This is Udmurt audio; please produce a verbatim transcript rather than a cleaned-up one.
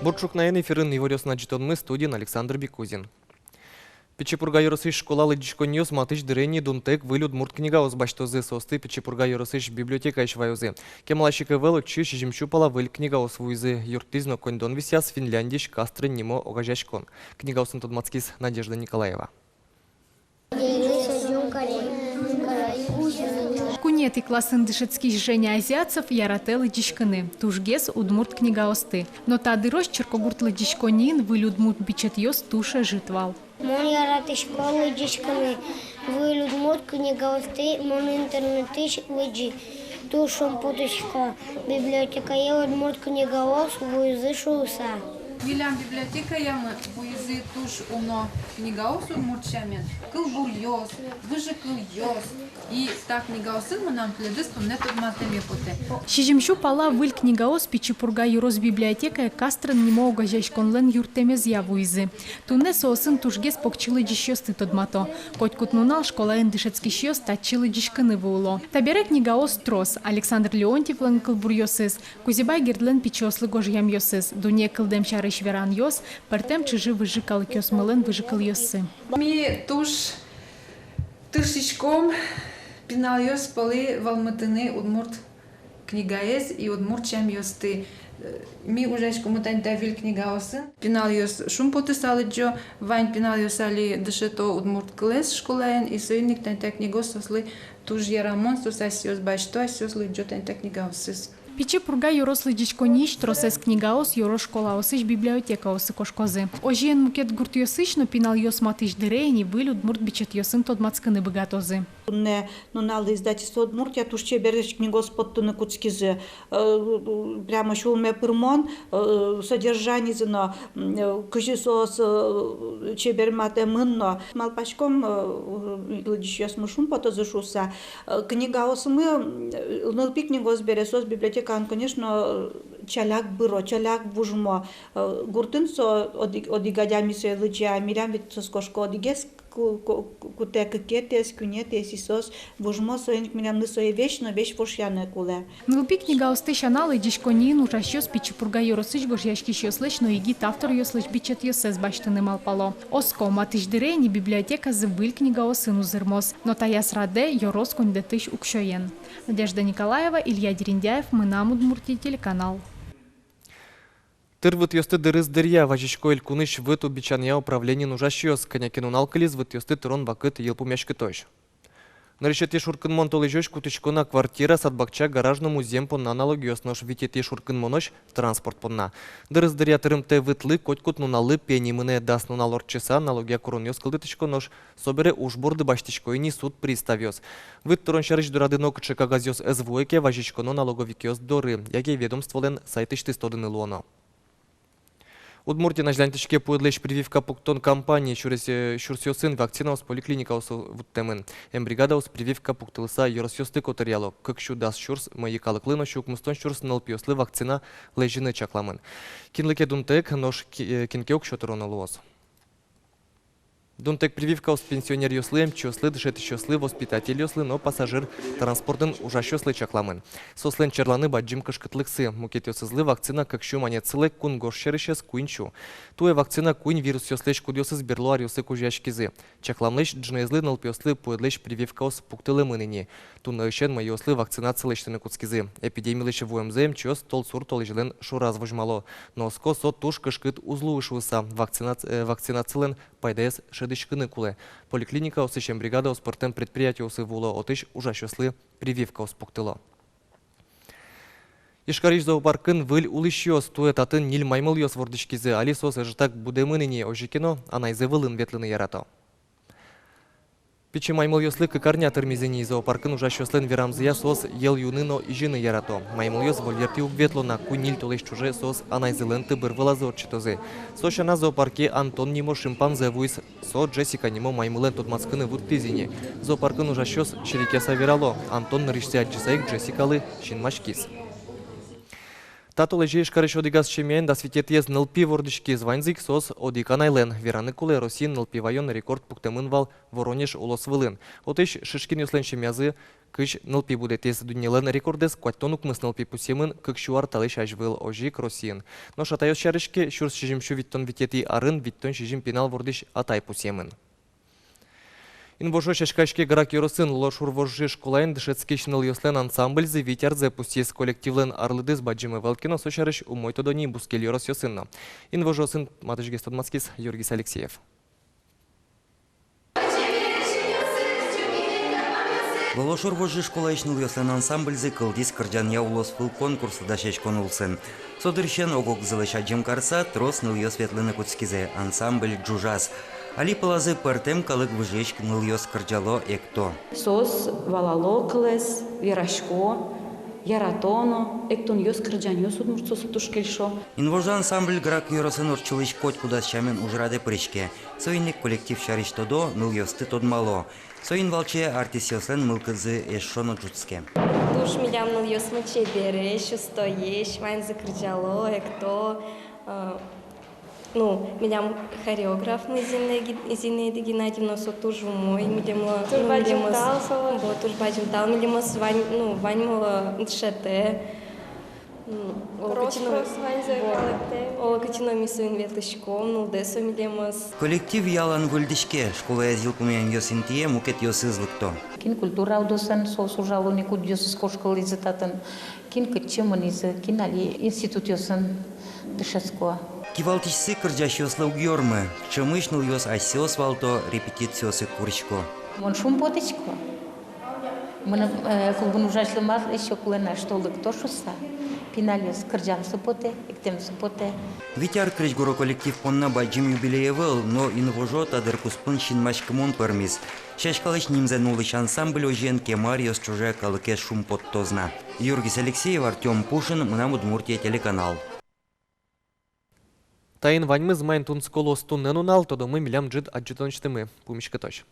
Бур ӵукнаен! Эфирын иворъёсын ӝытонмы, студиын Александр Бекузин. Пичи Пурга ёросысь школа лыдӟиськонниос матысь дыре ини дунтэк выль удмурт книгаос басьтозы. Соосты Пичи Пурга ёросысь библиотекаысь ваёзы. Кемалась ик ӧвӧл отчы сизьымсю пала выль книгаос вуизы. Юрттӥз но коньдон висъяз Финляндиысь «Кастрен» нимо огазеяськон. Книгаосын тодматскиз Надежда Николаева. Куинетӥ классын дышетскись Женя Азиатцев яратэ лыдӟиськыны, тужгес удмурт книгаосты. Но та дырозь Черкогурт лыдӟиськонниын выль удмурт бичетъёс туж ӧжыт вал. Мон яратӥсько лыдӟиськыны выль удмурт книгаосты, мон интернетысь лыдӟи. Туж шумпотӥсько, библиотекае удмурт книгаос вуизы шуыса. Милям библиотекаямы вуизы туж уно книгаос удмурт сямен, кылбуръёс, выжыкылъёс. И та книгаосын мынам тӥледыз туннэ тодматэме потэ. Сизьымсю пала выль книгаос Пичи Пурга ёрос библиотекае «Кастрен» нимо огазеяськонлэн юрттэмезъя вуизы. Туннэ соосын тужгес покчи лыдӟисьёсты тодмато. Котькуд нунал школаын дышетскисьёс татчы лыдӟиськыны вуыло. Табере книгаос трос: Александр Леонтьевлэн кылбуръёсыз, Кузебай Гердлэн пичиослы гожъямъёсыз, дунне кылдэм сярысь веранъёс, пӧртэм чыжы-выжы калыкъёсмылэн выжыкылъёссы. Ми туж тыршиськом пиналъёс пӧлы вӧлмытыны удмурт книгаез и удмурт сямъёсты. Ми ужаськомы тани та выль книгаосын. Пиналъёс шумпотыса лыдӟо, вань пиналъёс али дышето удмурт кылэз школаын, и соин ик тани та книгаос соослы туж ярамон, соос асьсэос басьто, асьсэос лыдӟо тани та книгаосыз. Пичи Пурга ёрос лыдӟиськонниысь тросэз книгаос ёрос школаосысь библиотекаосы кошкозы. Озьыен, мукет гуртъёсысь но пиналъёс матысь дыре ини выль удмурт бичетъёсын тодматскыны быгатозы. Туннэ нуналлы издательство «Удмуртия» туж чебересь книгаос поттыны кутскизы. Э, прямо сюлме пырмон, э, содержанизы но, м, э, кызьы соос, э, чеберматэмын но. Малпаськом, э, лыдӟисьёсмы шумпотозы шуыса. Э, книгаосмы, э, нылпи книгаос бере, соос библиотекаын, конечно, э, ӵаляк быро, ӵаляк вужмо. Э, гуртын со одӥг, одӥг адями сое лыдӟе, а милям ведь соос кошко одӥгез ку-, ку-, кутэ, кыкетӥез, куинетӥез, и соос вужмо, соин ик милемлы сое весь но весь вошъяны кулэ. Нылпи книгаосты сяна, лыдӟиськонниын ужасьёс Пичи Пурга ёросысь гожъяськисьёслэсь но егит авторъёслэсь бичетъёссэс басьтыны малпало. Оско, матысь дыре ини библиотеказы выль книгаосын узырмоз. Но таяз радэ ёрос коньдэтысь уксёен. Надежда Николаева, Илья Дерендяев, «Мынам Удмуртие» телеканал. Тыр вытъёсты дырыз дыръя вазисько элькунысь выт утчанъя управлениын ужасьёс. Кӧня ке нунал кылиз вытъёсты тырон вакыт йылпумъяськытозь. Нырысетӥ шуркынмон толэзёзь кутӥсько на квартира, сад-бакча, гараж но музъем понна налогъёс, нош витетӥ шуркынмонозь транспорт понна. Дырыз дыръя тырымтэ вытлы котькуд нуналлы пени мынэ. Дас нунал ортчыса налогъя куронъёс кылдытӥсько, нош собере уж борды басьтӥсько ини суд приставъёс. Выт тырон сярысь дорады нокыӵе кагазъёс ӧз вуэ ке, вазиськоно налоговикъёс доры яке ведомстволэн сайтысьтыз тодыны луоно. Удмуртиын азьланьтӥське пуэдлэсь прививка пуктон кампания. Сюрес-, э, сюрсъёсын вакцинаос поликлиникаосы вуттэмын. Эмбригадаос прививка пуктылыса ёросъёсты котыръяло. Кык сю дас сюрс мӧйы калыклы но сю укмыстон сюрс нылпиослы вакцина лэзьыны чакламын. Кинлы ке дунтэк, нош ки-, э, кин ке уксё тыроно луоз. Дунтэк прививкаос пенсионеръёслы, эмчиослы, дышетӥсьёслы, воспитательёслы но пассажир транспортын ужасьёслы чакламын. Соослэн черланы бадӟым кышкытлыксы. Мукетъёсызлы вакцина кык сю манет сылэ, кунгож сьӧрысез куинь сю. Туэ вакцина куинь вирусъёслэсь, кудъёсыз берло аръёсы кузёяськизы. Чакламлэсь ӝыныезлы нылпиослы пуэдлэсь прививкаос пуктылэмын ини. Туннэысен мӧйыослы вакцинация лэсьтыны кутскизы. Эпидемилэсь вуэмзэ эмчиос толсур толэзьлэн шораз возьмало. Но оско, со туж кышкыт уз луы шуыса, вакцинац-, э, вакцинацилэн пайдаез шӧдӥськыны кулэ. Поликлиникаосысь эмбригадаос пӧртэм предприятиосы вуыло, отысь ужасьёслы прививкаос пуктыло. Ижкарысь зоопаркын выль улӥсьёс. Туэ татын ньыль маймылъёс вордӥськизы. Али соос ӧжытак будэмын ини, озьы ке но анайзы вылын ветлыны ярато. Пичи маймылъёслы кык арня тырмиз ини. Зоопаркын ужасьёслэн верамзыя, соос йӧл юыны но изьыны ярато. Маймылъёс вольертӥ уг ветло на, куинь-ньыль толэзь ӵоже соос анайзылэн тыбыр вылазы ортчытозы. Со сяна зоопарке Антон нимо шимпанзе вуиз. Со Джессика нимо маймылэн тодматскыны вуттӥз ини. Зоопаркын ужасьёс серекъяса верало: Антон нырысьсэ адӟыса ик Джессикалы синмаськиз. Та толэзе Ижкарысь одӥгаз семьяын дас витетӥез нылпи вордӥськиз. Ваньзы ик соос одӥг анайлэн. Вераны кулэ, Россиын нылпи ваён рекорд пуктэмын вал Воронеж улос вылын. Отысь Шишкинъёслэн семьязы кызь нылпи будэтэз. Дуннелэн рекордэз куатьтон укмыс нылпи пусъемын кык сю ар талэсь азьвыл, озьы ик Россиын. Нош атайёс сярысь ке, сюрс сизьым сю витьтон витетӥ арын витьтон сизьым пинал вордӥсь атай пусъемын. Инвожо сяськаське Грак ёросын. Лолошур вожжи школаын дышетскись нылъёслэн ансамбльзы вить арзэ пусйиз. Коллективлэн арлыдыз бадӟым ӧвӧл ке но, со сярысь умой тодо ни бускель ёросъёсын но. Инвожосын матысьгес тодматскиз Юргис Алексеев. Лолошур вожжи школаысь нылъёслэн ансамбльзы кылдӥз кырӟанъя улосвыл конкурслы дасяськон улсын. Со дырысен ог-огзылэсь адӟем карыса, трос нылъёс ветлыны кутскизы. Ансамбль ӝужаз. Али пӧлазы пӧртэм калык выжыысь нылъёс кырӟало, экто. Соос валало кылэз, верасько, ярато но, эктонъёс, кырӟанъёс удмуртъёслы туж кельшо. Инвожо ансамбль Грак ёросын ортчылӥсь котькудаз сямен ужрадэ пыриське. Соин ик коллектив сярысь тодо, нылъёсты тодмало. Соин валче артистъёслэн мылкыдзы эшшо но ӝутске. Туж милям нылъёсмы чебересь, устоесь, ваньзы кырӟало, экто. Э, ну, милям хореографмы Зинаида Ги-, Зинаида Геннадьевна, со туж умой милемлы, туж, ну, бадӟым милемыз тау солы. Бо, туж бадӟым тау, милемыз вань, ну, ваньмылы дышетэ. М, оло кытчы но, рос-прос ваньзэ, вот, калыктэ. Оло кытчы но ми соин ветлӥськом, нуллэ со милемыз. Коллектив ялан выльдӥське, школаез йылпумъянъёс интые мукетъёсыз лыкто. Кин культура удысын, соос ужало ни, кудъёсыз кошкылӥзы татын, кин кытчы мынӥзы, кин али институтъёсын дышетско. Кивалтӥсьсы кырӟасьёслы уг ёрмы, ӵемысь нылъёс асьсэос валто, репетициосы курисько. Мон шумпотӥсько. Мыным, э, клубын ужасьлы мар эшшо кулэ на, что лыкто шуыса. Пиналъёс кырӟамсы потэ, эктэмсы потэ. Вить ар крезьгуро коллектив понна бадӟым юбилей ӧвӧл, но инвожо та дыр куспын синмаськымон пӧрмиз. Сяськалэсь нимзэ нуллӥсь ансамбль озьыен кема аръёс ӵоже калыкез шумпоттоз на. Юргис Алексеев, Артём Пушин, «Мынам Удмуртие» телеканал. Таин ваньмыз, маин тунсыко луоз туннэ нунал, тодомы милям ӝыт адӟытонысьтымы. Пумиськытозь.